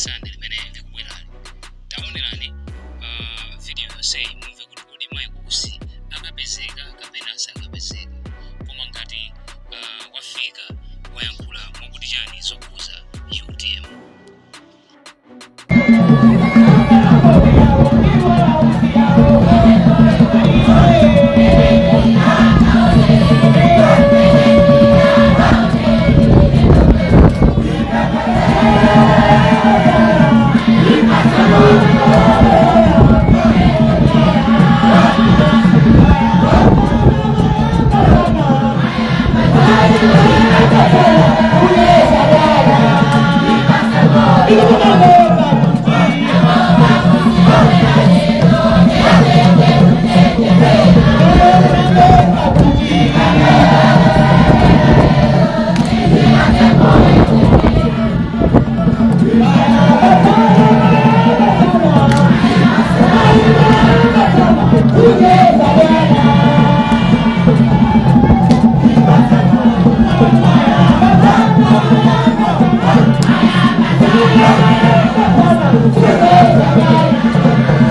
Sunday limene likubwerali. Taonerani video yonseyi mumve kuti kodi Michael Usi akapezeka kapena sakapezeka, koma ngati wafika wayankhula mwakuti chani zokhuza UTM.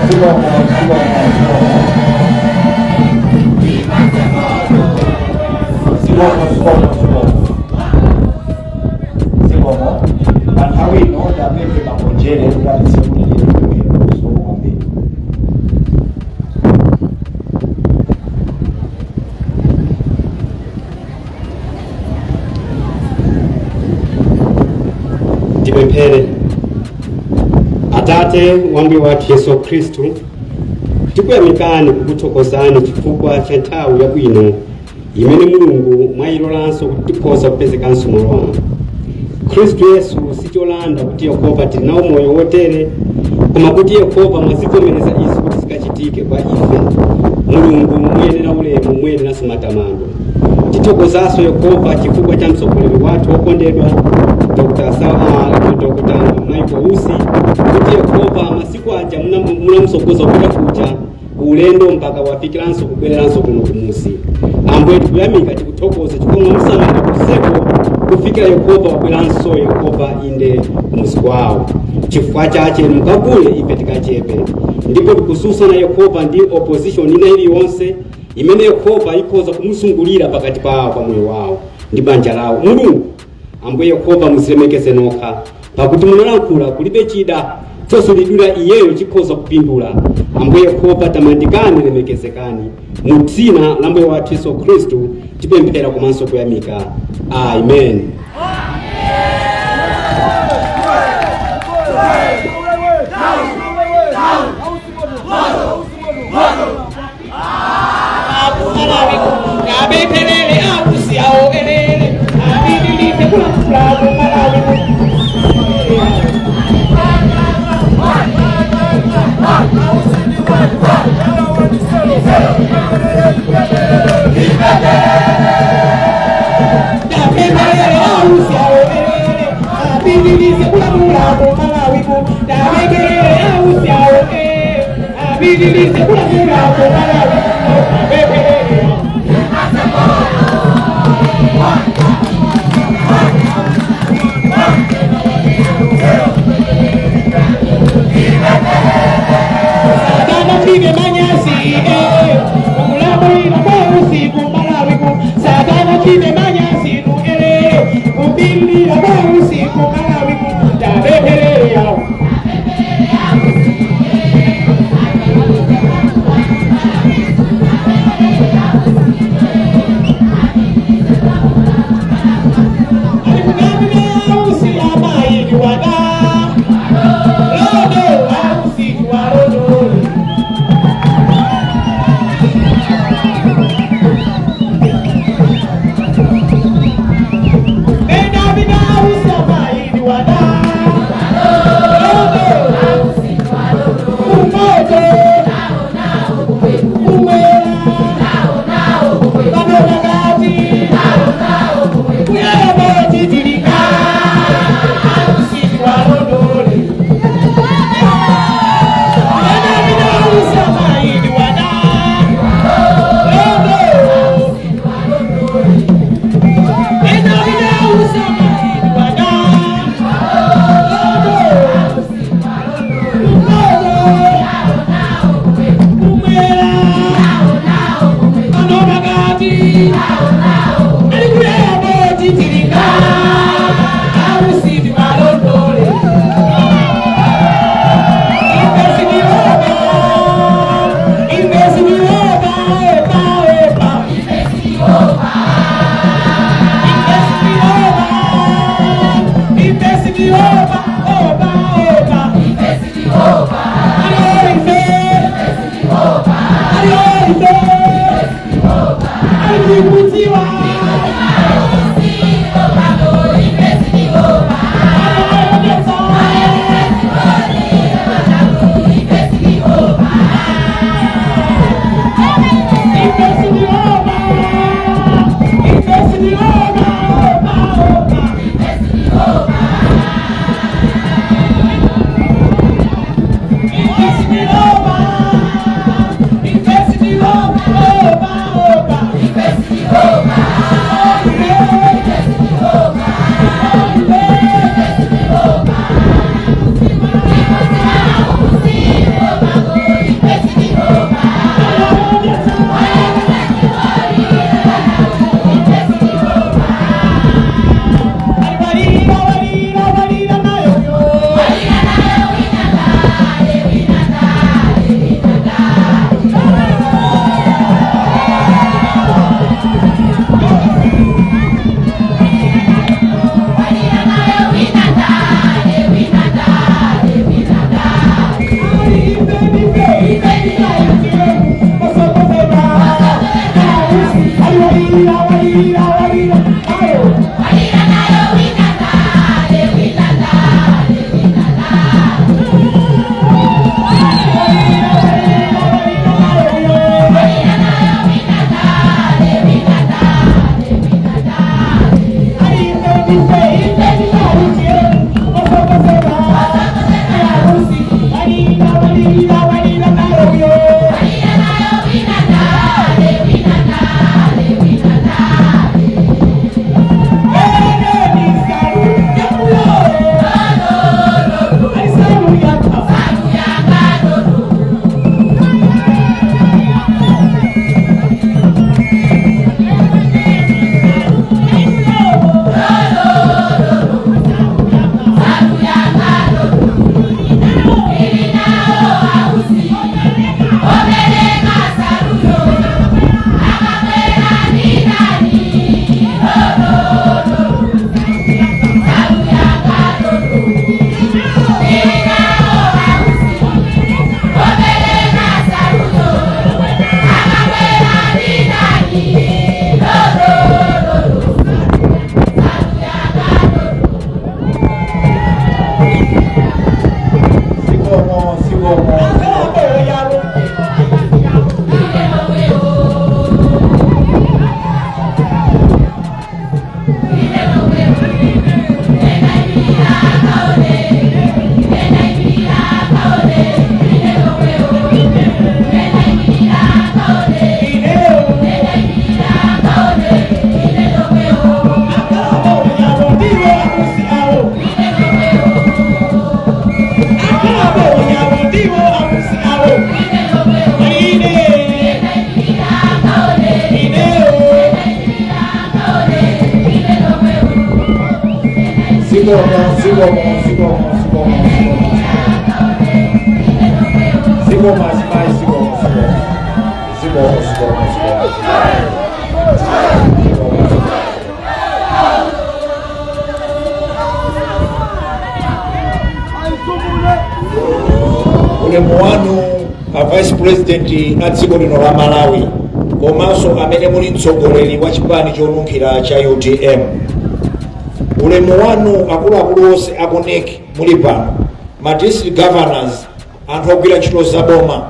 Zikomo, zikomo, zikomo, zikomo, zikomo, zikomo. Pa nthawi ino ndapemphe Makonjere kuti atitsekulire pemphero. Zikomo kwambiri. Tipemphere. Atate wa Mbuye wathu Yesu Khristu, tikuyamikani, kukuthokozani chifukwa cha nthawi yabwino imene Mulungu mwayilolanso kuti tikhoza kupezekanso malo ano. Khristu Yesu, sicholanda kuti Yehova tili nawo moyo wotere, koma kuti Yehova mwazivomereza izi kuti zikachitike kwa ife. Mulungu, muyenera ulemu, muyeneranso matamando. Tithokozanso Yehova chifukwa cha mtsogoleri wathu wokondedwa Dr. Dr. Michael Usi, kuti Yehova masiku aja munamutsogoza kupita kuja ulendo mpaka wafikiranso kubwereranso kuno kumuzi. Ambuye, tikuyamika, tikuthokoza chifukwa mwamusamala kuseko kufikira Yehova wabweranso Yehova inde kumuzi kwawo. Chifukwa chache mukakule, ife tikachepe, ndipo tikususana Yehova ndi opposition ina iliyonse imene Yehova ikhoza kumusungulira pakati pawo, pa moyo wawo ndi banja lawo. Mulungu Ambuye Yehova, muzilemekeze nokha, pakuti munalankhula kulibe chida chosulidwira iyeyo chikhoza kupindula. Ambuye Yehova, tamandikani, lemekezekani. Mu dzina la Mbuye wathu Yesu Khristu tipemphera komanso kuyamika, amen. Abephelele awusi awokelele abililise kulamula kumalawi. Ndapempherere ausi awokelele abililise kulamula kumalawi. Ndapempherere ausi awokelele abililise kulamula kumalawi. Ndapempherere. Satana chine manyasi kulamulira kwa usiku Malawi ku. Satana chine manyasi nukele kubilira kwa usiku Malawi ku. Ndapempherere yawo. Zikomo, zikomo, zikomo, zikomo, zikomo, zikomo azimayi, zikomo, zikomo, zikomo, zikomo, zikomo, zikomo. Ulemu wanu a Vice President a dziko lino la Malawi, komanso amene muli mtsogoleri wa chipani chonunkhira cha UTM, ulemu wanu akuluakulu onse aku NEC muli pano, ma district governors, anthu ogwira ntchito zaboma.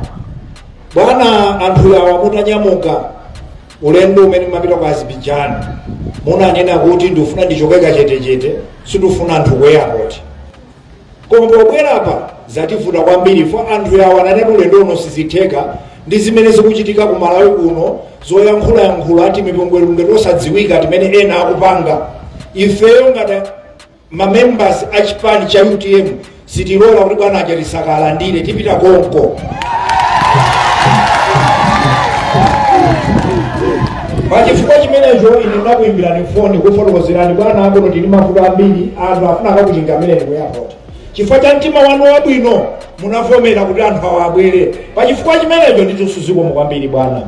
Bwana, anthu awa mutanyamuka ulendo umene mumapita ku Azerbaijan, munanena kuti ndifuna ndichoke kachetechete, sindifuna anthu ku airport. Koma pobwerapa zativuta kwambiri fo anthu awa ananena ulendo uno sizitheka ndi zimene zikuchitika ku Malawi kuno, zoyankhulayankhula ati mipungwepungwe tosadziwika timene ena akupanga. Ifeyo ngati mamembers a chipani cha UTM sitilola kuti bwana aja tisakalandire, tipita konko. Pachifukwa chimenecho ine ndakuyimbirani foni kufotokozerani, bwana, akuno tili mavuto ambiri, anthu afuna akakuchingamireni ku airport. Chifukwa cha mtima wanu wabwino munavomera kuti anthu awa abwere. Pachifukwa chimenecho nditinso zikomo kwambiri, bwana,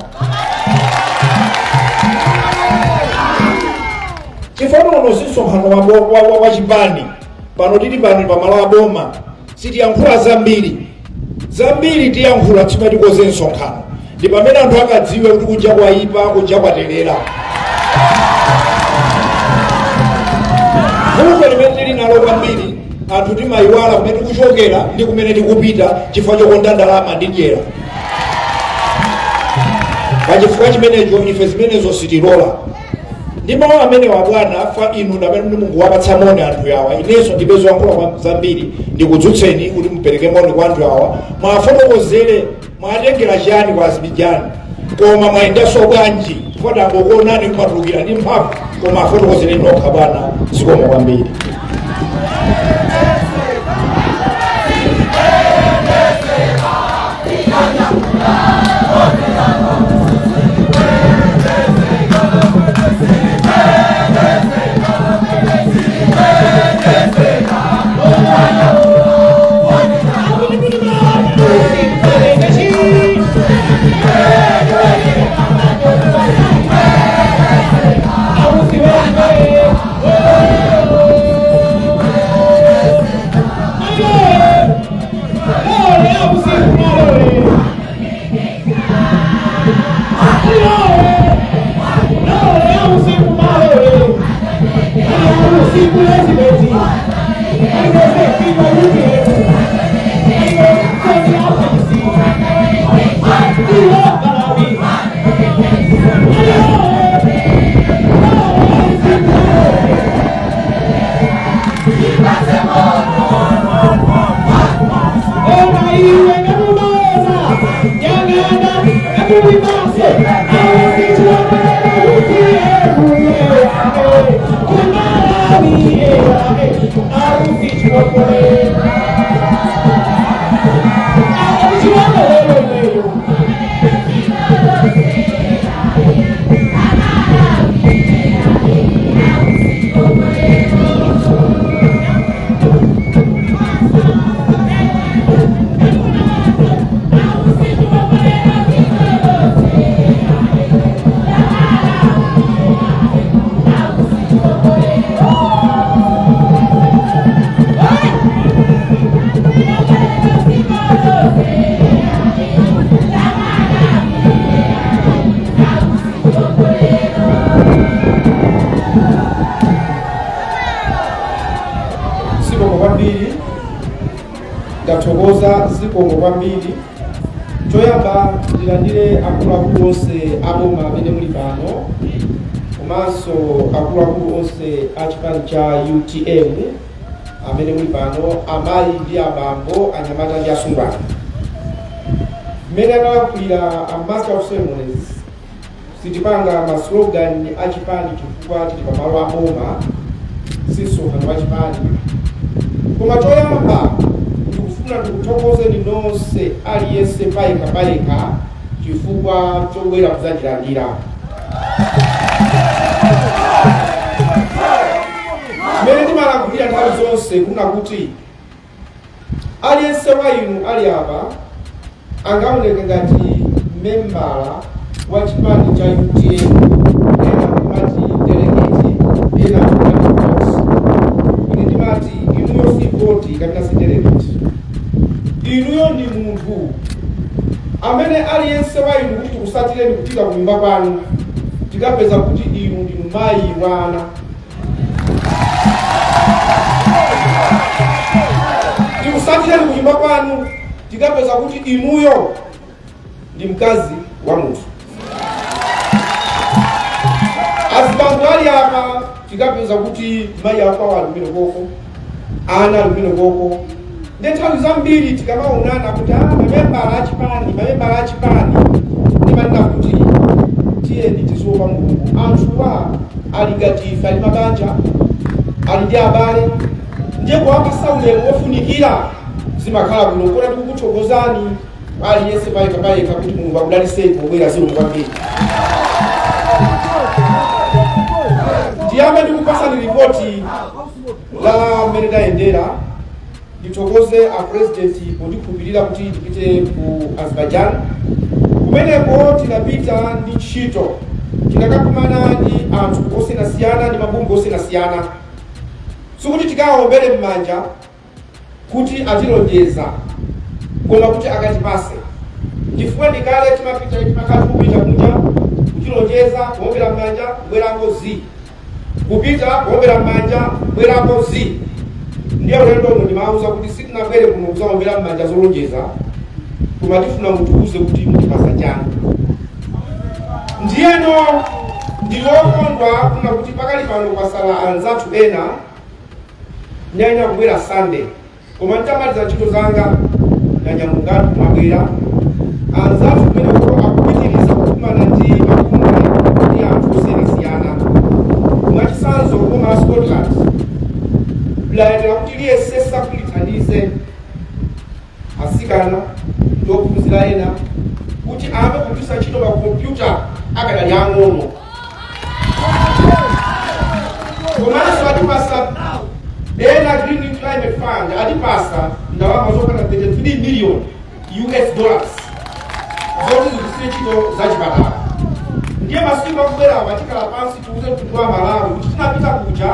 chifukwa uno si msonkhano wa chipani. Pano tili pano pamalo aboma, sitiyankhula zambiri zambiri, tiyankhula tsiku tikoze msonkhano, ndi pamene anthu akadziwe kuti kunja kwayipa, kunja kwaterera. Vuto limene tili nalo kwambiri, anthu timayiwala kumene tikuchokera ndi kumene tikupita chifukwa chokonda ndalama ndi dyera. Pachifukwa chimenecho ife zimenezo sitilola. Ndi mawu amene wa bwana fa inu ndamene ndi Mulungu wapatsa moni anthu awa, inenso ndibe zoyankhula zambiri. Ndikudzutseni kuti mupereke moni kwa anthu awa, mwafotokozere mwatengera chiyani kwa Azerbaijan, koma mwayendanso bwanji, chifukwa tangokuonani mwatulukira ndi mphamvu. Koma afotokozere nokha, bwana. Zikomo kwambiri. Zikomo kwambiri, ndathokoza, zikomo kwambiri. Choyamba ndilandire akuluakulu onse aboma amene muli pano, komanso akuluakulu onse a chipani cha UTM amene muli pano, amayi ndi abambo, anyamata ndi asungwana. Mmene analankhulira a master of ceremonies, sitipanga ma slogan a chipani chifukwa tili pamalo aboma, si msonkhano wa chipani. Koma choyamba ndikufuna ndikuthokozeni nonse, aliyense payekha payekha, chifukwa chobwera kudzandilandira. Mmene timalankhulira nthawi zonse kuna kuti aliyense wa inu ali apa angaoneke ngati membala wa chipani cha UTM, ena kumati delegate, ena kumati vote. Ine ndimati inuyo si vote kapena si delegate, inuyo ndi munthu amene aliyense wa inu kuti tikusatireni kupita ku nyumba kwanu, tikapeza kuti inu ndinu mayi wa ana. Tikusatireni ku nyumba kwanu, tikapeza kuti inuyo ndi mkazi wa munthu. Azibambo ali apa, tikapeza kuti mayi ako ali kumene koko, ana ali kumene koko. Ndi nthawi zambiri tikamaonana kuti mamembala achipani, mamembala achipani, ndimanena kuti tiyeni tiziopa Mulungu. Anthuwa ali ngati ife, ali mabanja, ali ndi abale, ndiye kuwapasa ulemu wofunikira zimakhala bwino. Kona tikukuthokozani aliyense payekha payekha kuti Mulungu akudaliseni pobwera. Zikomo kwambiri. Ndiyambe ndikupasani ripoti la mmene tayendera. Ndithokoze a President pondikhulupirira kuti ndipite ku Azerbaijan. Kumeneko tinapita ndi ntchito, tinakakumana ndi anthu osiyanasiyana ndi mabungwe osiyanasiyana. Sikuti tikawaombere m'manja kuti atilonjeza, koma kuti akatipase, chifukwa ndikale timapita, timakhala tikupita kunja kutilonjeza, kuombera m'manja, kubwerako zi, kupita kuombera m'manja, kubwerako zi. Ndiye ulendo uno ndimawuza kuti sitinabwere kuno kuzaombera m'manja zolonjeza, koma tifuna mutiuze kuti mutipasa chani. Ndiyeno ndilokondwa kuna kuti pakali pano kwasala anzathu ena nyanya kubwera Sunday, koma nditamaliza ntchito zanga ndanyamukatu kumabwera. Anzathu kumeneko akupitiriza kukumana ndi mabungwe ndi anthu osiyanasiyana. Mwachitsanzo, boma la Scotland layetera kuti liyesesa kuti lithandize asikana ndi ophunzira ena kuti ayambe kugwiritsa ntchito makompyuta akadali ang'ono. Komanso atipasa ena Green Climate Fund, atipasa ndalama zokwana 33 million US dollars zoti zigwiritsidwe ntchito za chipatala. Ndiye masiku akubwerawa tikhala pansi, tiuze mtundu wa Malawi kuti tinapita kuja,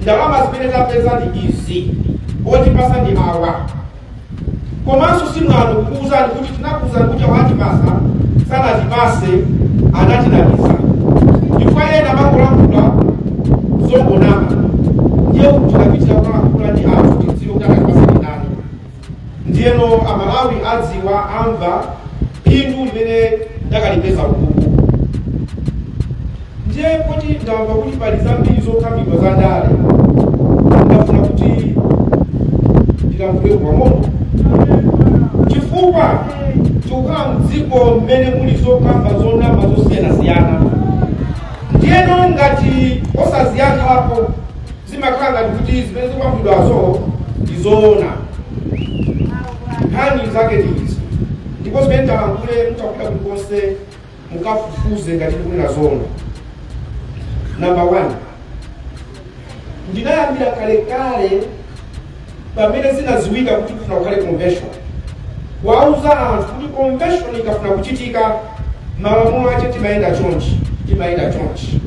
ndalama zimene tapeza ndi izi, otipasa ndi awa. Komanso simwano kukuwuzani kuti tinakuwuzani kuti awatipasa, sanatipase, anatinamiza, chifukwa ena amangolankhula zongonama. Ndiye kuti tinapitira kulankhula ndi anthu, tidziwe kuti akatipasa ndi ndani. Ndiyeno Amalawi adziwa, amva phindu limene ndakalipeza ukuku. Ndiye kuti ndamva kuti pali zambiri zokambidwa za ndale, ndafuna kuti ndilankhule pang'ono, chifukwa tikukhala mdziko mmene muli zokamba zonama zosiyanasiyana. Ndiyeno ngati osaziyankhapo, zimakhala ngati kuti zimene zikukambidwazo ndi zoona. Nkhani zake ndi izi, ndipo zimene ndalankhule mutapita kulikonse mukafufuze ngati ndikunena zoona. Number 1, ndinayambira kalekale pamene zinaziwika kuti kufuna kukhale convention, kuwauza anthu kuti convention ikafuna kuchitika, malamulo ache timayenda chonchi, timayenda chonchi.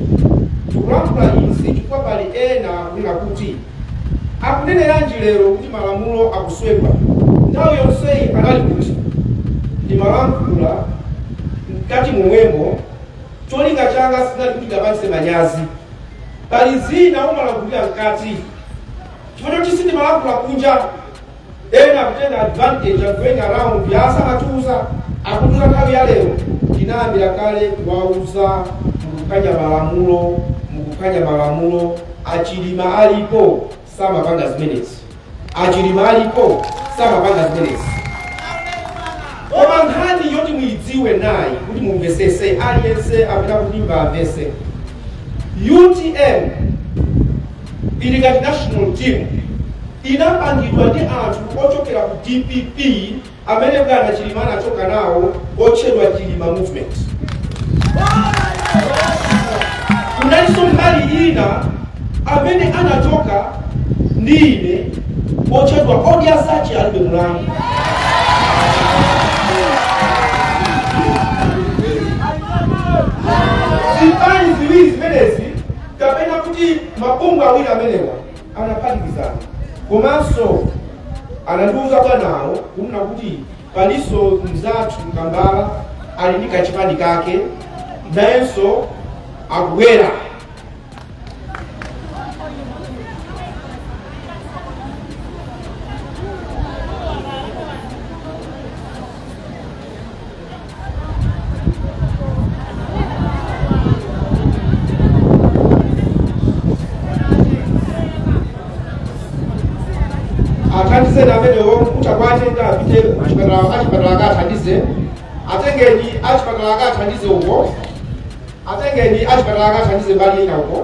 Tikulankhula izi chifukwa pali ena akunena kuti akuneneranji lero kuti malamulo akuswedwa, nthawi yonseyi anali kuti? Ndimalankhula mkati momwemo, cholinga changa sinali kuti ndapangise manyazi. Pali zina umalankhulira mkati, chifukwa choti sindimalankhula kunja, ena akutenga advantage and going around yasamatiuza, akutiuza nthawi ya lero. Ndinayambira kale kuwauza, mukuphwanya malamulo, mukuphwanya malamulo. Achilima alipo samapanga zimenezi, Achilima alipo samapanga zimenezi. Koma nkhani yoti muyidziwe nayi kuti mumvesese, aliyense amene akutimva amvese, UTM ili ngati national team, inapangidwa ndi anthu ochokera ku DPP amene bwana Chilima anachoka nawo, otchedwa Chilima Movement. Kunalinso mbali ina Amene anachoka ndi ine otchedwa Odya Zake Alibe Mlandu. Zipani ziwiri zimenezi, kapena kuti mabungwe awiri amenewa, anaphatikizana. Komanso anandiuza bwanawo kunena kuti palinso mzathu Mkambala ali ndi kachipani kake, nayenso akubwera. Athandizeni amenewo kuti akwatenga apite kuchipatala, achipatala akathandize. Atengeni achipatala akathandize uko, atengeni achipatala akathandize mbali ina uko.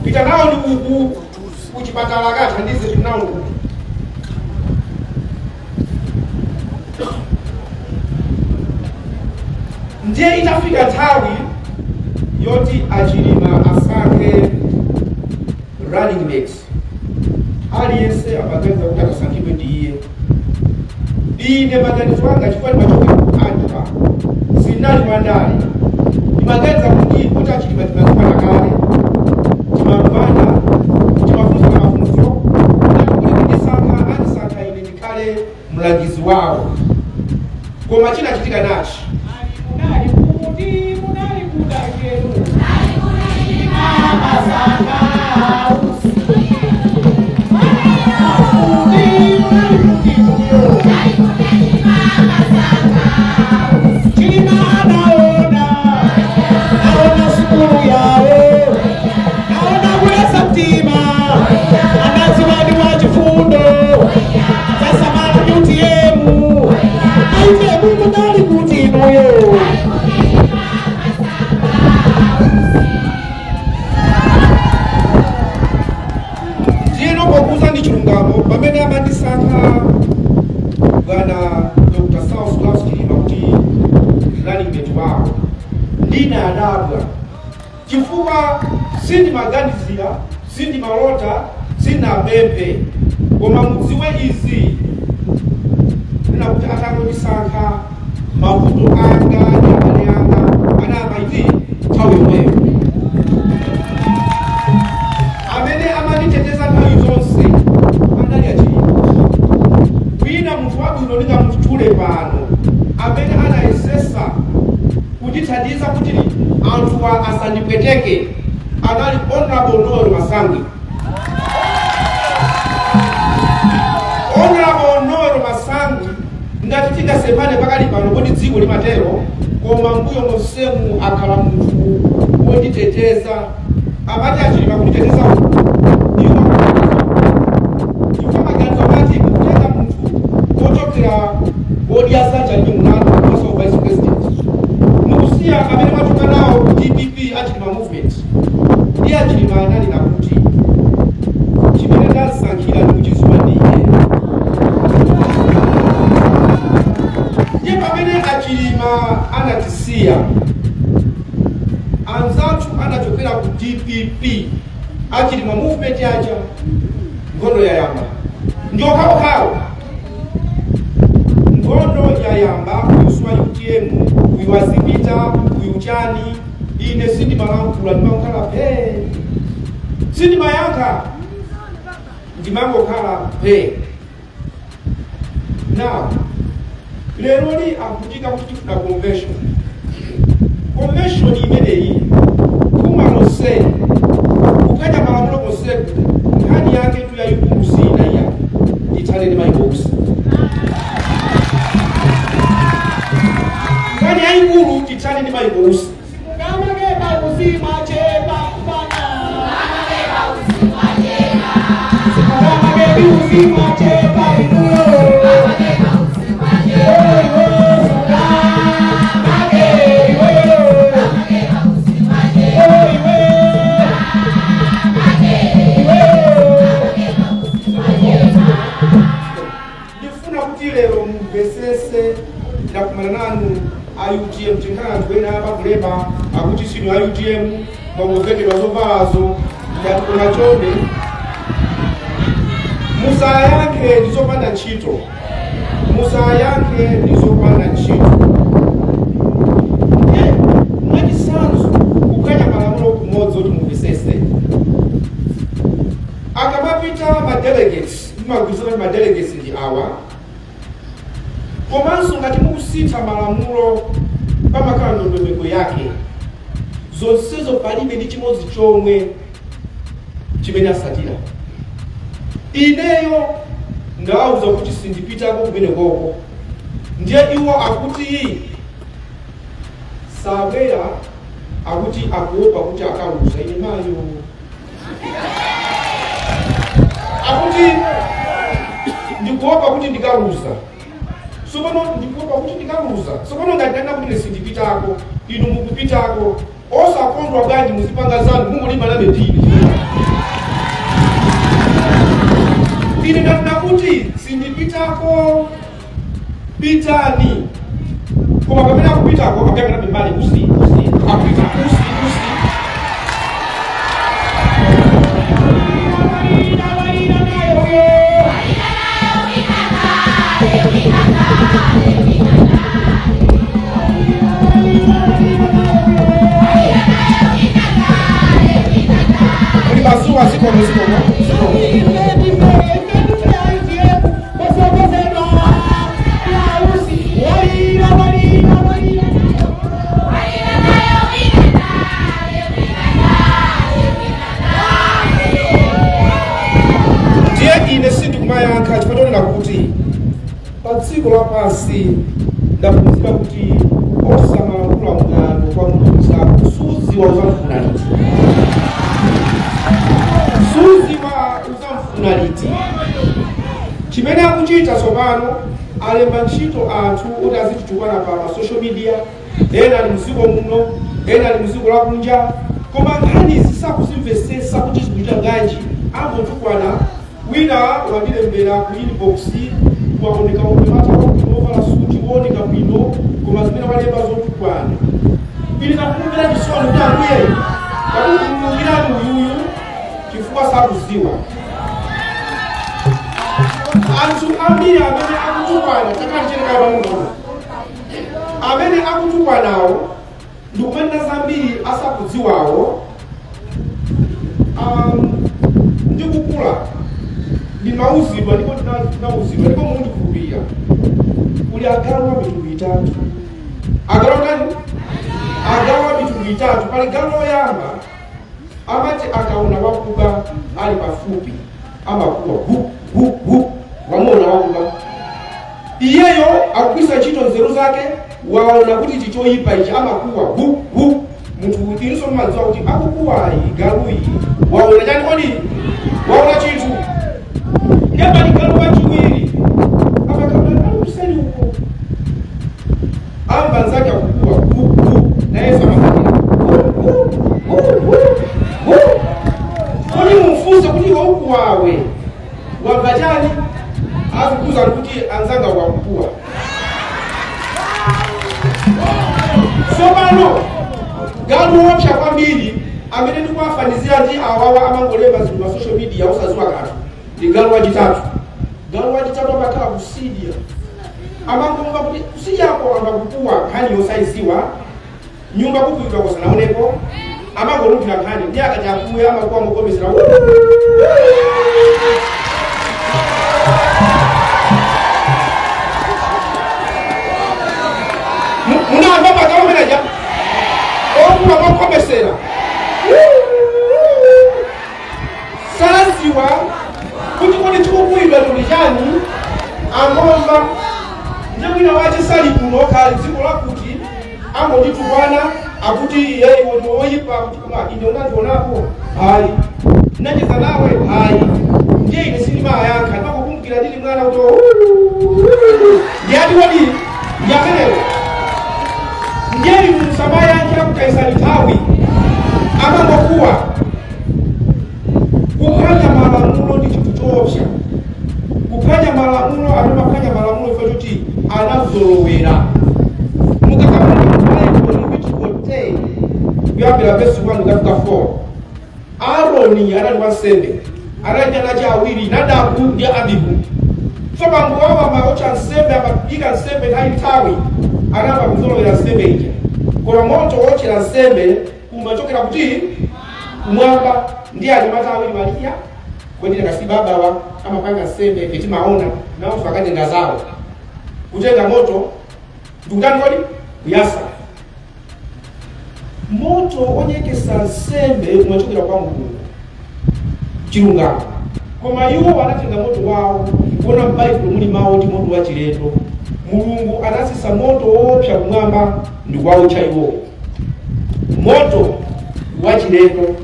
Pita nawo ndi uku kuchipatala akathandize, pita nawo ndi uku. Ndiye itafika nthawi yoti Achilima asankhe running mate, aliyense amaganiza kuti akasankhidwe ndi iye. Ine maganizo anga, chifukwa ndimachokera ku antha, sinali mwandale, ndimaganiza kuti Achilima timadziwana kale, timamvana, timafunsa mafunso, kuti kundisankha andisankha ine ndikhale mlangizi wawo. Koma chinachitika nachi. Munali kuti? Munali kudakelu amasanga usi kuti munali kuti kuyo Chilima naona naona sukulu yawo, naona kulesa mtima, anaziwani wa chifundo zasamala UTM aitemu. Munali kuti inuyo? Ndiyeno pokuza ndi chilungamo, pamene amandisankha bwana Dr. Saulos Klaus Chilima kuti running mate wawo, ndinadabwa chifukwa sindimaganizira, sindimalota, sindinapemphe. Koma mudziwe izi, ndinakuti atangondisankha, mavuto anga ndi abale anga anayamba iti nthawi yomweyo. Amene amanditeteza nthawi zonse anali Achilima. Wina munthu wabwino ndingamutchule pano amene anayesesa kundithandiza kuti anthuwa asandipweteke anali Honorable Noel Masangwi. Honorable Noel Masangwi, ngati tingasempane pakali pano, kodi dziko limatero, koma mbuyo monsemu akhala munthu wonditeteza. Amati Achilima kunditeteza iwo chifukwa maganizo amati kutenga munthu wochokera Odya Zake Alibe Mlandu komanso vice president, mukusiya amene mwachoka nawo ku DPP, Achilima Movement. Ndiye Achilima ananena kuti chimene ndasankhira ndikuchidziwa ndi ine. Ndiye pamene Achilima anatisiya, anzathu anachokera ku DPP, Achilima Movement aja, nkhondo yayamba. Ndiokhaokhawo, nkhondo yayamba, kuyuswa UTM, uyu azipita, uyu chani. Ine sindimalankhula, ndimakhala phe, sindimayankha, ndimangokhala phe. Now leroli akutika kuti tifuna convention. Convention imeneyi, kuma lonse kuphwanya malamulo konseku, nkhani yake tu yayikulu sina iya, ithane ndi Michael Usi. Nkhani yayikulu, tithane ndi Michael Usi. Ngamakeba uzimachepa mfana. Ngamakeba uzimachepa inuyo. Oiwe, ngamake iwe. Oiwe. Iwe. Ndifuna kuti lero mumve. Ena pakulemba akuti sinu a UTM, mwangovekedwa zovalazo. Ngati kuna chonde musayankhe, ndizopanda ntchito, musayankhe, ndizopanda ntchito. Mwachisanzo, kuphwanya malamulo kumodzi kuti mumvesese, akamapita ma delegates, mumagwirizana kuti ma delegates ndi awa. Komanso ngati mukusintha malamulo, pamakhala ndondomeko yake. Zonsezo palibe ndi chimodzi chomwe chimene asatira. Ineyo ndawauza kuti sindipitako kumenekoko, ndiye iwo akuti sabwera, akuti akuopa kuti akaluza. Ine mayo, akuti ndikuopa kuti ndikaluza. Tsopano ndikuopa kuti ndikaluza. Tsopano ngati ndana kuti ine sindipitako, inu mukupitako, osakondwa bwanji? Muzipanga zanu, mungolimba nabe ndine. Ine ndanena kuti sindipitako, pitani. Koma pamene akupitako, akuyang'ana mbali, usi usi akupita usi usi. Walira nayo yo. Kuli masuwa, zikomo, zikomo, zikomo. Walira, walira, walira nayo. Ndiye ine sindikumayankha chifukwa chonena kuti pa dziko lapansi ndaphunzira kuti osamalankhula mwano kwa munthu mzako. Suziwa uzamfuna liti, suziwa uzamfuna liti. Chimene akuchita tsopano, alemba ntchito anthu oti azititukwana pa ma social media. Ena ali mdziko muno, ena ali mdziko lakunja, koma nkhani zisakuzimvesesa kuti zikuchita bwanji, angotukwana. Wina wandilembera ku inbox, waoneka umemata wabwino, wovala suti, wooneka bwino, koma zimene walemba zotukwana. Ine ndakumvera chisoni kuti ambuye takukhululukirani uyuyu chifukwa sakuziwa. Anthu ambiri amene akutukwana, takanichereka pang'ono, amene akutukwanawo ndikumanena zambiri asakudziwawo. Ndikukula ndimauzidwa, ndipo ndinauzidwa, ndipo mundikhulupirira, kuli agalu a mitundu itatu. Agalu ndani? Agalu a mitundu itatu. Pali galu loyamba, amati akaona wakuba ali pafupi amakuwa hu hu hu. Wamuona wakuba, iyeyo akugwisa ntchito nzeru zake, waona kuti ichi choyipa ichi, amakuwa hu hu. Munthu inso mumadziwa kuti akukuwayi galuyi waona chani? Kodi waona chinthu? Ndiye pali galu wachiwiri, amakhala ali kuseri uko, amva nzake akukuwa hu hu, nayenso amasakira hu hu hu hu hu. Kodi mumfunse kuti iwe ukuwawe wamva chani? Azikuza kuti anzanga wakukuwa. Tsopano galu wopsa kwambiri amene ndikuwafanizira ndi awawa amangolemba zinthu pa social media osadziwa kanthu ndi galu wachitatu. Galu wachitatu amakhala kusidya, amangomva kuti kusidyako amba kukuwa nkhani yosayiziwa, nyumba kukuidwa kusanaoneko, amangolumphira nkhani. Ndi akati akuwe amakuwa mokomezera. Munamva magalu ameneja okuwa mokomesera? Saziwa kuti kodi chikukuidwa tuli chani, angomva. Ndiye mwina wache sali kuno, khali dziko lakuti angonditukwana, akuti iye iwe ndi woyipa, kuti koma ine unandionapo? Hayi. Ndinacheza nawe? Hayi. Ndiye ine sindimayankha, ndimakukumbukira ndili mwana kuti ndiyati kodi ndi amenewo. Ndiye inu musamayankhe, akutayisani nthawi, amangokuwa. Kuphwanya malamulo ndi chinthu choopsa. Kuphwanya malamulo, anthu amaphwanya malamulo chifukwa choti anazolowera. Mukakhala Kuyambira verse 1 kufika 4. Aaroni anali wansembe, anali ndi ana awiri, Nadabu ndi Abihu. So bambo wawo amaotcha nsembe, amaphika nsembe nthawi nthawi, anayamba kuzolowera nsembe ija, koma moto wootchera nsembe umachokera kuti? Kumwamba. Ndi anyamata awiri maliya kodi kasi babawa amapanga nsembe, ife timaona nawonso akatenga zawo, kutenga moto ndikutani kodi? Kuyasa moto onyekesa nsembe umachokera kwa Mulungu, chilungamo. Koma iwo anatenga moto wawo kuona m'Baibulo muli mawu ndi moto wachilendo. Mulungu anasisa moto woopsa kumwamba ndikuwawotcha iwowo, moto wachilendo.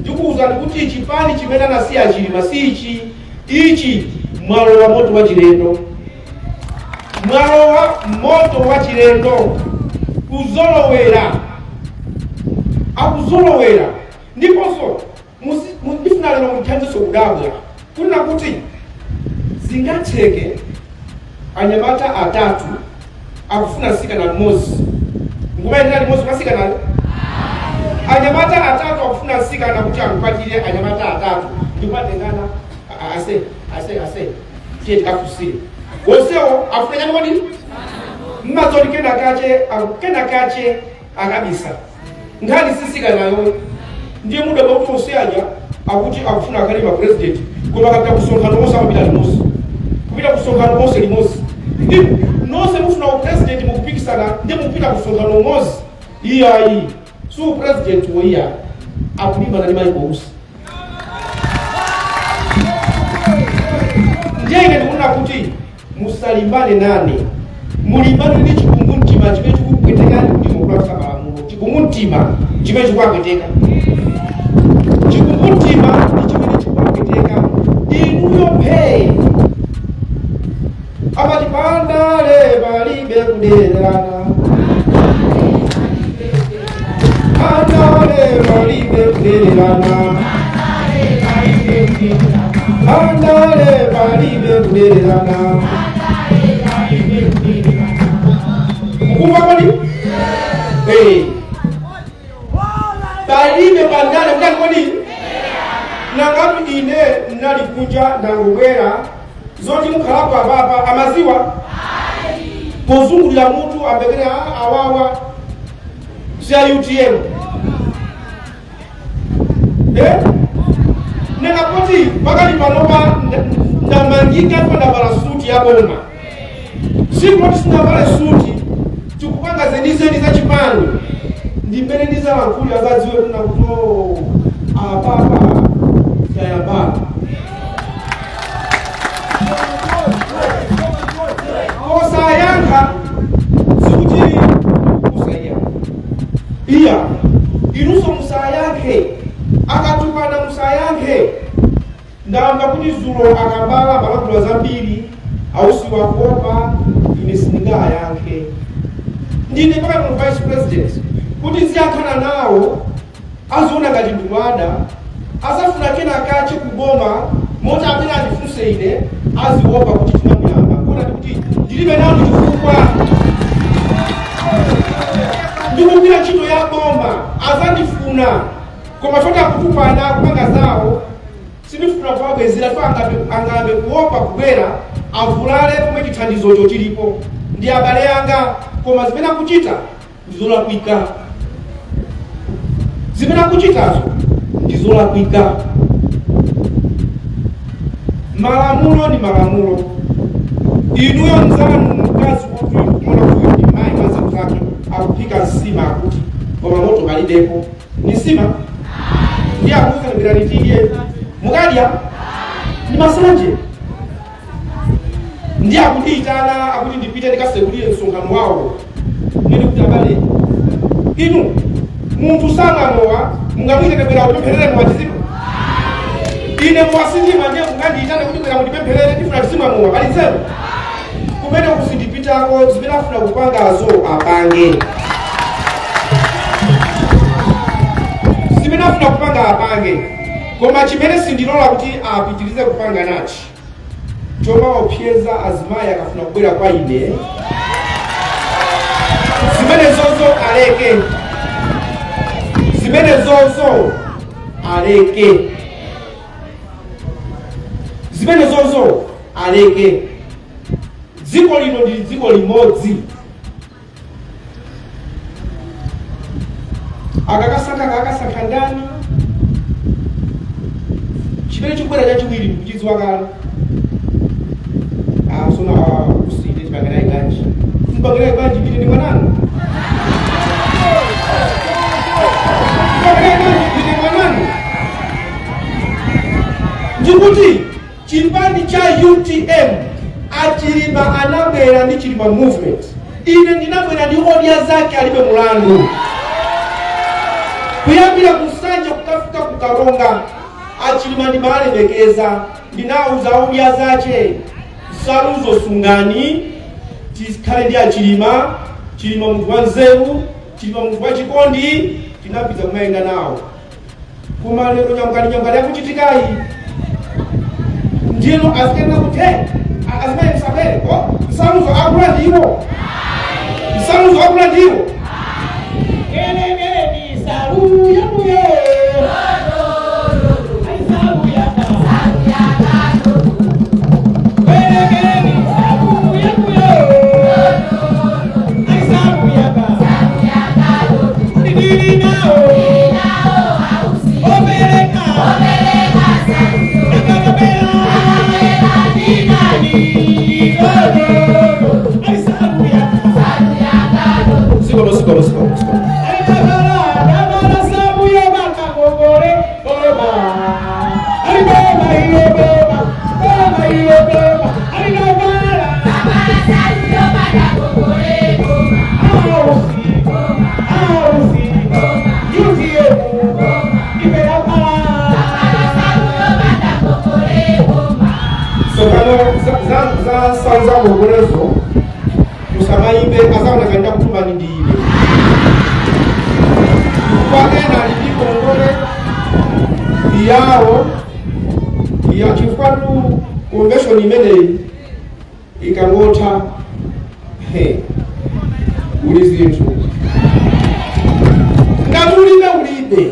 Ndikuwuzani kuti chipani chimene anasiya Chilima si ichi. Ichi mwalowa moto wachilendo, mwalowa moto wachilendo. Kuzolowera, akuzolowera. Ndiponso ndifuna lero muthandizo kudabwa kunena kuti zingatheke anyamata atatu akufuna msikana mmodzi nkumayendera limodzi kwasikanayo? Anyamata atatu akufuna msikana kuti akukwatire, anyamata atatu ndikumatengana, ase ase ase, tiye tikafunsire. Wonsewo afuna chani kodi? Mmazoti kenakache kenakache akabisa nkhani sisikanayo. Ndiye muda kuti onse aja akuti akufuna akhale ma president, koma akapita kusonkhano onse amapita limodzi, kupita kusonkhano onse limodzi. Ndi nonse mufuna upresident, mukupikisana, ndi mukupita kusonkhano umodzi. Iyayi, si upresident woiya, akulimbana ndi Michael Usi. Ndiye ine ndikunena kuti musalimbane nane, mulimbane ndi chikumbumtima chimene chikupwetekani kuti mukulakwitsa malamulo. Chikumbumtima chimene chikuwapweteka, chikumbumtima ndi chimene chikuwapweteka inuyo. Phee, amati pandale palibe kudererana, pandale palibe kudererana, pandale palibe kudererana. Mukumva kodi? Eh. Palibe pandale mutani kodi? Nangati ine ndinali kunja, ndangobwera, zoti mukhalapo apapa amaziwa pozungulira mutu ambekere awawa siya UTM, eh? Nangapoti pakali panopa ndamangika po ndavala suti ya boma. Siku loti sindavale suti, tikupanga zenizeni za chipani, ndi mmene ndizalankhuli azadziwe kuna kuti oh, apapa tayambana. Kosayankha sikuti kusaiya iya, inunso musayankhe. Akatukwana musayankhe. Ndamva kuti zulo akambala malankhula zambiri ausiwa kuopa. Ine sindingayankhe, ndine pakati mu vice president kuti ziyankhana nawo aziona ngati ndikuada, azafuna kenakache kuboma moti amene andifunse ine aziopa kuti tinamuyamba kuona ndikuti ndilibe nanu chifukwa ndikugwira ntchito ya boma. Azandifuna, koma choti akutukwana kupanga zawo sindifuna kuwabwezera fa angambe kuopa kubwera avulale pomwe chithandizocho chilipo. Ndi abale anga, koma zimene akuchita ndizolakwika, zimene akuchitazo ndizolakwika. Malamulo ni malamulo. Inuyo mzanu mkazi woti kuona kuti ndi mayi wa nzeru zake akuphika nsima, akuti koma moto palibepo, ni nsima ndi akuuza ndibwerani tidye, mukadya? Ndi masanje. Ndi akundiyitana akuti ndipite ndikasekulire msonkhano wawo. Nene kuti abale inu, munthu samwamowa, mungamuyitane bwera upempherere mowa tizimwa? Ine muwasindima, ndiye mungandiyitane kuti bwera mundipempherere, ndifuna tizimwa mowa? Pali nzeru kumene kusindipitako. Zimene afuna kupangazo apange, zimene afuna kupanga apange, koma chimene sindilola kuti apitirize kupanga nachi chomaopseza azimayi akafuna kubwera kwa ine, zimene zozo aleke. Zimene Zimenezozo aleke, zimenezozo aleke. Dziko lino ndili dziko limodzi. Akakasankha, akakasankha ndani? Chimene chikubwera chachiwiri ndikuchidziwa kale. Sona usine chipangirayi bwanji, mpangirayi bwanji? Ine ndi mwananu, mpangirayi bwanji? Ine mwananu. Ndikuti chipani cha UTM, Achilima anabwera ndi Chilima Movement, ine ndinabwera ndi Odya Zake Alibe Mulandu. Kuyambira kusanja kukafika kukalonga, Achilima ndimalemekeza. Ndinawuza Odya Zake, nsaluzo sungani, tikhale ndi Achilima. Chilima munthu wa nzeru, Chilima munthu wa chikondi. Tinapita kumayenda nawo, koma lero nyamukani nyamukani yakuchitikayi, ndino azikenda kuti azimayi msabere nsaluzo akula ndiwo, nsaluzo akula ndiwo. Kelekele salu yamuye. Ai salu yaka. Kelekele salu yamuye. Ai salu yaka. Ndili nao. Obereka. Nakakabela. Dinani. Ai salu yaka. Sikono, sikono, sikono, sikono. Sopano za nsalu za kongolezo musamayimbe, azaona kaenda kutumani ndi ine kwa ena ali ndi kongole yawo ya chifukwa tu convention imeneyi ikangotha, he, uli zinthu ngati ulibe, ulibe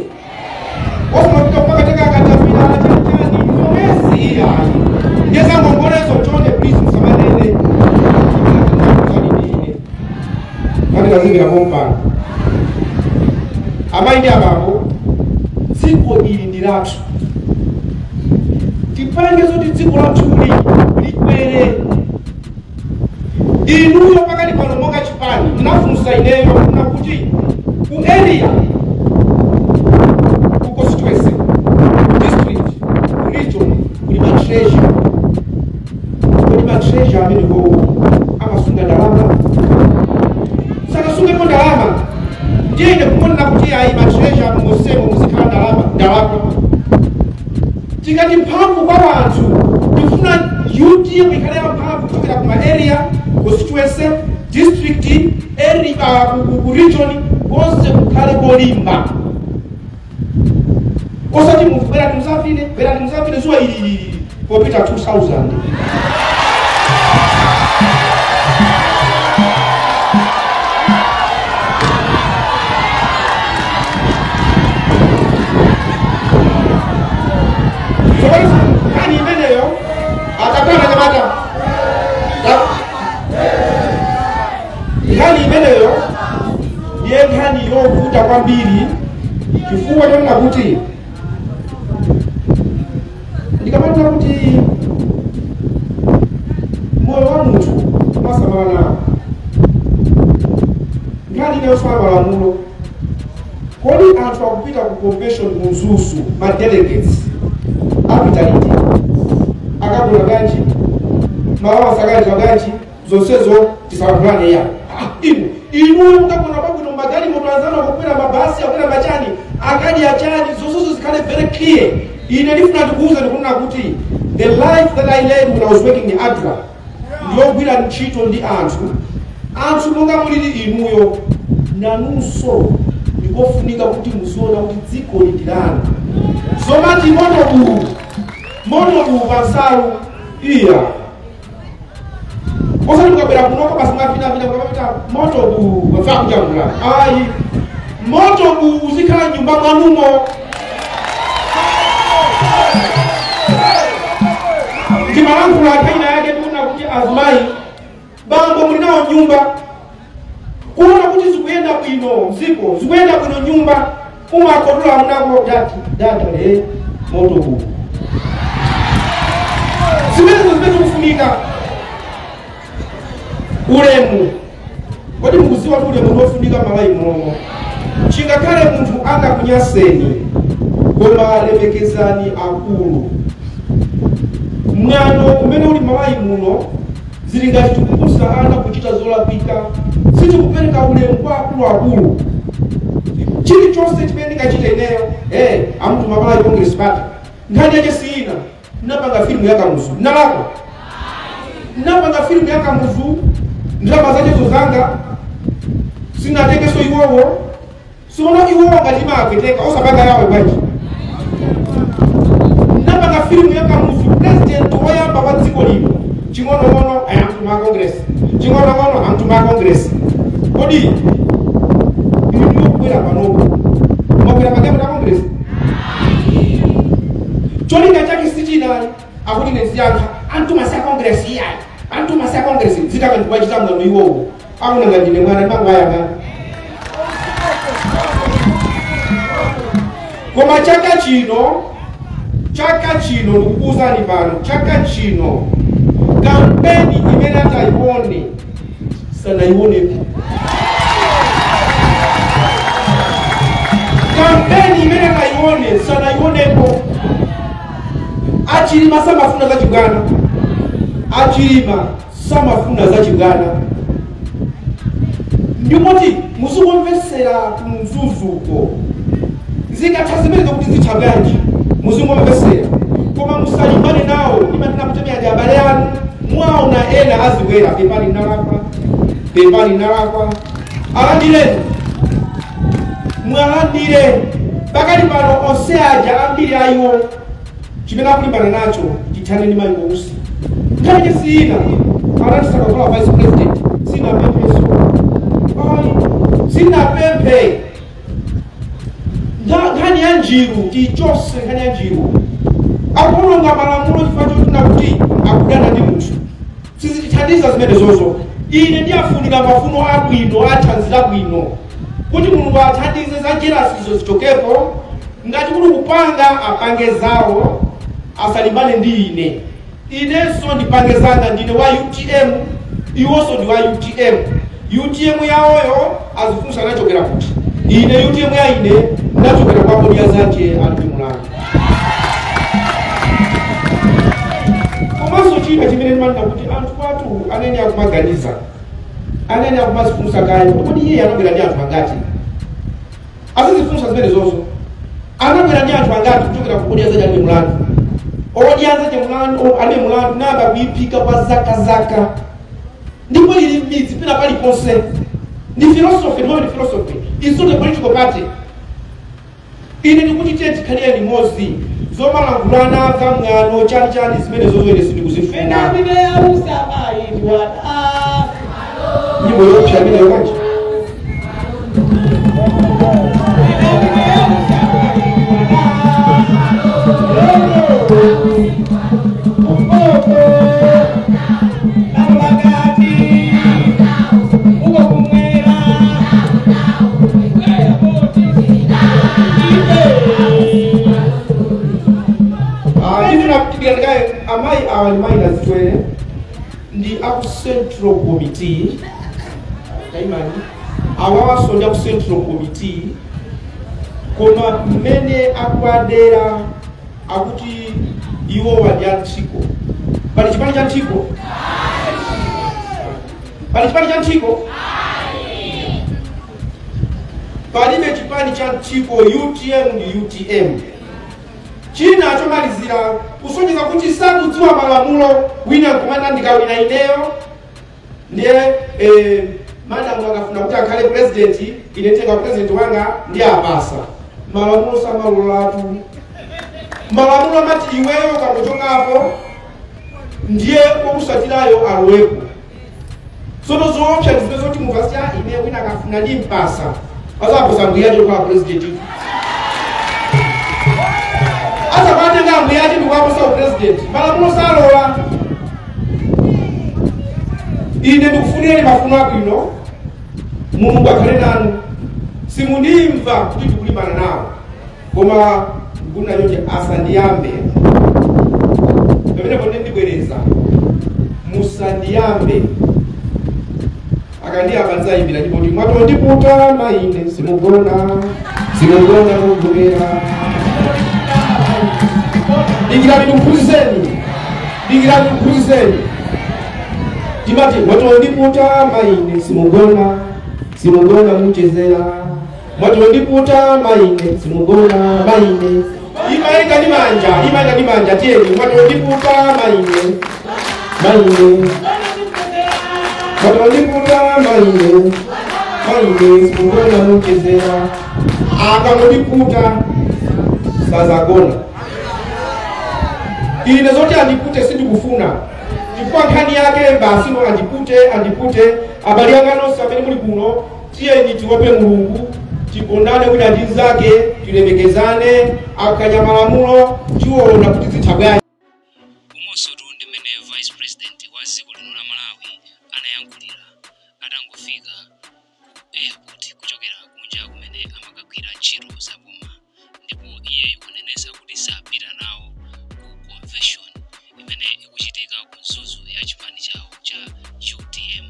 ofuna kupita mpaka akatapira chanichani zomwezi iyayi. Ndiye ngongolezo chonde, please, musamanene ine katikazingirapo pompano. Amayi ndi abambo, dziko ili ndi lathu. Tipange zoti dziko lathuli likwere. Inuyo pakali pano monga chipani, ndinafunsa ineyo kuna kuti ku area, ku constituency, ku district, ku region kuli ma treasurer. Kuli ma treasurer amene kowo amasunga ndalama, sakasungepo ndalama. Ndiyene kumonera kuti ayi, ma treasurer mungosemo muzikhala ndalama, ndalama. Tikati mphamvu kwa anthu, tifuna UTM ikhale ya mphamvu kuchokera ku ma area, constituency, district, area, ku region, konse kukhale kolimba. Osati munthu bwerani musafine, bwerani musafine, zuwa ililili popita 2000. Tsopano nkhani imeneyo atakwana nyamata. Nkhani imeneyo ndiye nkhani yovuta kwambiri, chifukwa chonena kuti ndikamanena kuti moyo wa munthu umasamala nawo, nkhani inayoswala malamulo. Kodi anthu akupita ku convention ku Mzuzu, ma delegates apita liti? Akagula ganji? Mawawa sakaliza ganji? Zonsezo tisalankhulane ya. Inu inuyo mukagona pabwino, magalimoto anzanu akukwera mabasi, akwera machani, akadi achani, zonsezo zikhale very clear. Ine ndifuna ndikuuze, ndikunena kuti the life that I led when I was working in ADRA, ndiyogwira ntchito ndi anthu, anthu monga mulili inuyo, nanunso ndikofunika kuti muziona kuti dziko ndi lanu. Zomati moto uwu, moto uwu pansalu iya, osati mukabwera kunoko basi mwavinavina, mukapita moto uwu wafa kujambula, ayi. Moto uzikhala nyumba mwanumo. Timalankhula nthawi yake, tikuona kuti azimayi, bambo muli nawo nyumba, kuona kuti zikuyenda bwino mdziko, zikuyenda bwino nyumba, umakotola munako dati dada le moto uwu. Zimenezo zimene zikufunika ulemu. Kodi mukuziwa kuti ulemu ndiofunika Malawi munomo? Chingakhale munthu angakunyaseni, koma lemekezani akulu. Mwano umene uli Malawi muno, zili ngati tikukusa ana kuchita zolakwika. Sitikupereka ulemu kwa akuluakulu. Chilichonse chimene ndingachite ineyo, amtuma Malawi Congress Party. Nkhani yake siyina. Napanga filimu ya Kamuzu, nalakwa? Napanga filimu ya Kamuzu, ndalama zachezo zanga, sinatengeso iwowo. Siona iwowo ngati imapweteka, osapanga yawe bwanji? Napanga filimu ya Kamuzu, president woyamba wa dziko lino. Ching'onong'ono ayamtuma Congress, ching'onong'ono amtuma Congress. Kodi inu ndikubwera panopo, mwabwera pagemo ta Congress? Cholinga chake sichinali akuti neziyankha antuma sa Congress, iyayi, antuma sa Congress. Zitaka ndikuwachita mwano iwowo, akunanga ndine mwana ndimangwayang'ana. Koma chaka chino, chaka chino, ndikukuwuzani pano, chaka chino kampeni imene atayione sanaionepo. Kampeni imene atayione sanaionepo. Achilima samafuna zachibwana, Achilima samafuna zachibwana. Ndimoti muzikumvesera kumzuzuko, zikatha zimene zokuti zitha bwanji, muzingomvesera, koma musalimbane nawo. Imatina kutemera abale anu. Mwaona ena aziwera, pepani nalakwa, pepani nalakwa. Alandireni, mwalandire. Pakali pano onse aja, ambiri ayiwo chimene akulimbana nacho, tithane ndi Michael Usi. Nkhani siyina anatisakakola vice president, sinapempheso ayi, sinapemphe. Nkhani ya njiru tichose, nkhani ya njiru. Akuononga malamulo chifukwa chotina kuti akudana ndi munthu, sizitithandiza zimene zozo. Ine ndiyafunika mafuno abwino, athanzi labwino, kuti Mulungu athandize za jealousyzo zichokepo. Ngati kuli kupanga, apange zawo, asalimbane ndi ine. Inenso ndipange zanga. Ndine wa UTM, iwonso ndi wa UTM. UTM yawoyo azifunsa anachokera kuti. Ine UTM ya ine ndachokera kwa Odya Zake Alibe Mulandu. Komanso china chimene ndimanena kuti anthu athu anene akumaganiza, anene akumazifunsa kaye kuti kodi iye anabwera ndi anthu angati? Azizifunsa zimene zozo, anabwera ndi anthu angati kuchokera ku Odya Zake Alibe Mulandu? Odya Zake Mulandu, Alibe Mulandu namba kuyiphika kwa zaka zaka, ndipo ili m'midzi pena paliponse. Ndi philosophy, ndipo ndi philosophy, it's not a political party. Ine ndikuti tiye tikhalire limodzi. Zomalankhulana za mwano chani chani, zimene zozo ine sindikuzifuna. Nyimbo yopsa imeneyo bwanji? Ndifuna kutikaye amayi awa ndi mayi Nazitwere, ndi aku Central Committee. Taimani, awawanso ndi aku Central Committee, koma mmene akuadera akuti iwowa ndi anthiko. Pali chipani cha nthiko? Pali chipani cha nthiko? Palibe chipani cha nthiko. UTM ndi UTM. China chomalizira, kusonyeza kuti sakudziwa malamulo, wina nkumana ndikawina ineyo ndiye madamu akafuna kuti akhale president, ine tenga president wanga ndi apasa. Malamulo samalolatu. Malamulo amati iweyo ukangochokapo ndiye wokusatirayo alowepo. Tsono zoopsa ndizimene zoti munthu asiti, "Ah, ine wina akafuna ndimpasa." Azaposa mbuyache kukhala president, azapatenga mbuyache ndikuaposa upresident. Malamulo salola. Ine ndikufunireni mafuno abwino, Mulungu akhale nanu. Simundimva kuti ndikulimbana nawo, koma ndikuna chonje, asandiyambe pamenepo. Ndibwereza, musandiyambe. Akandiyamba ndidzayimbira nyimbo kuti mwatondiputa maine, simugona, simugona mugomera. Dikirani ndikuphunzitseni, dikirani ndikuphunzitseni. Timati mwatondiputa maine, simugona, simugona muchezera. Mwatondiputa maine, simugona maine. Imayenda ndi manja, imayenda ndi manja. Tiyeni, mwatondiputa maine, maine, mwatondiputa maine, maine, simugona muchezera. Akangondiputa sazagona. Ine zoti andipute sindikufuna, chifukwa nkhani yake basi no andipute, andipute. Abale anga nonse amene muli kuno, tiyeni tiope Mulungu, tikondane wina ndi nzake, tilemekezane. Akanya malamulo, tiona kuti zitha bwanji. Umonsotu ndi mmene vice president wa dziko lino la Malawi anayankhulira atangofika ku airport kuchokera kunja kumene amakagwira ntchito zaboma, ndipo iye wanenetsa kuti sapita nawo ku convention imene ikuchitika ku Mzuzu ya chipani chawo cha UTM.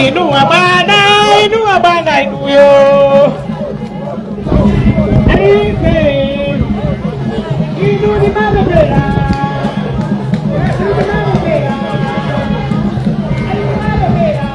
Inua bana, inua bana, inuyo. Alipe. Inu ni mabebera. Inu ni mabebera. Inu ni mabebera.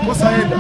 Osaenda.